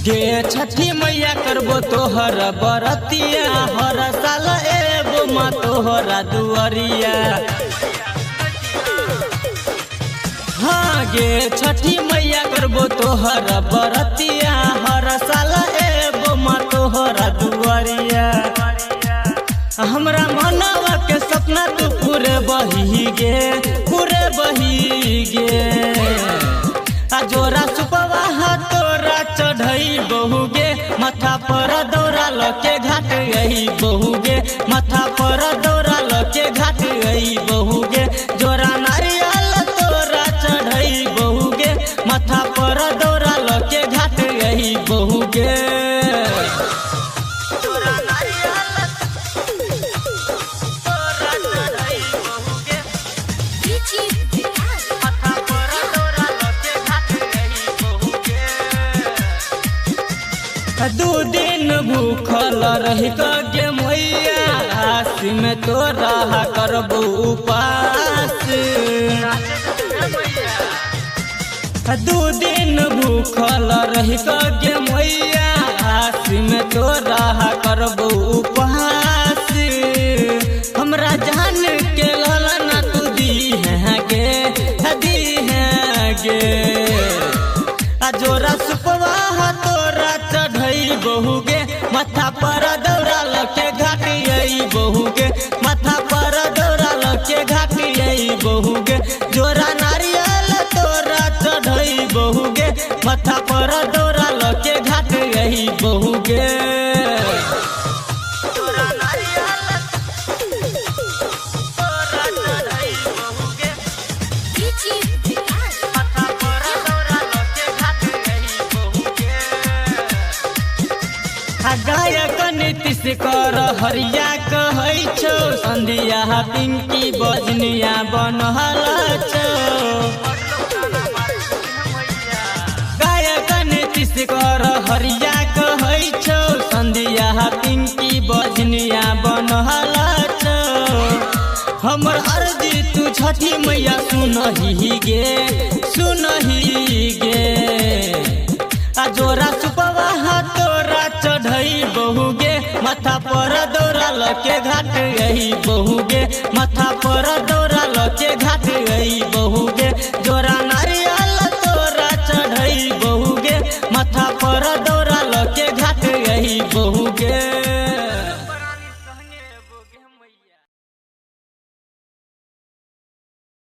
गे छठी मैया करबो तोहर बरतिया, हर साल एबो माँ तोहरा दुआरिया। हाँ गे छठी मैया करबो तोहर बरतिया, हर साल एबो माँ तोहरा दुआरिया। हमरा मनवा के सपना तू पूरे बही गे, पूरे बही गे। आ जोरा सुपवा तोरा चढ़ई बहुगे, माथा पर दौरा लके घाट आई बहुगे, माथा पर दौरा लके घाट आई बहुगे। जोरा नारियल तोरा चढ़ई बहुगे, माथा पर दौरा लके घाट आई बहुगे। दू दिन भूखल रही गे मैया, आस में तोरा करबो उपास। दू दिन भूखल रही गे मैया, आस में तोरा करबो उपास। हमरा जान के ललना तू दी है गे, दी है गे। आ जोरा सुपवा तोरा चढ़ई बहुगे, माथा पर दौरा लके घाट आई बहुगे, माथा पर दौरा लके घाट आई बहुगे। जोरा नारियल तोरा चढ़ई बहुगे, माथा पर दौरा लके घाट आई बहुगे। गायक नीतीश कर हरिया कहै छौ, संधिया पिंकी बजनिया बनल छौ। गायक नीतीश कर हरिया कहै छौ, संधिया पिंकी बजनिया बनल छौ। हमर अर्जी तू छठी मैया सुनही गे, सुनही गे। आ जोरा सुपवा तोरा चढ़ई बहुगे, माथा पर दौरा लके घाट आई बहुगे, माथा पर दौरा लके घाट आई बहु।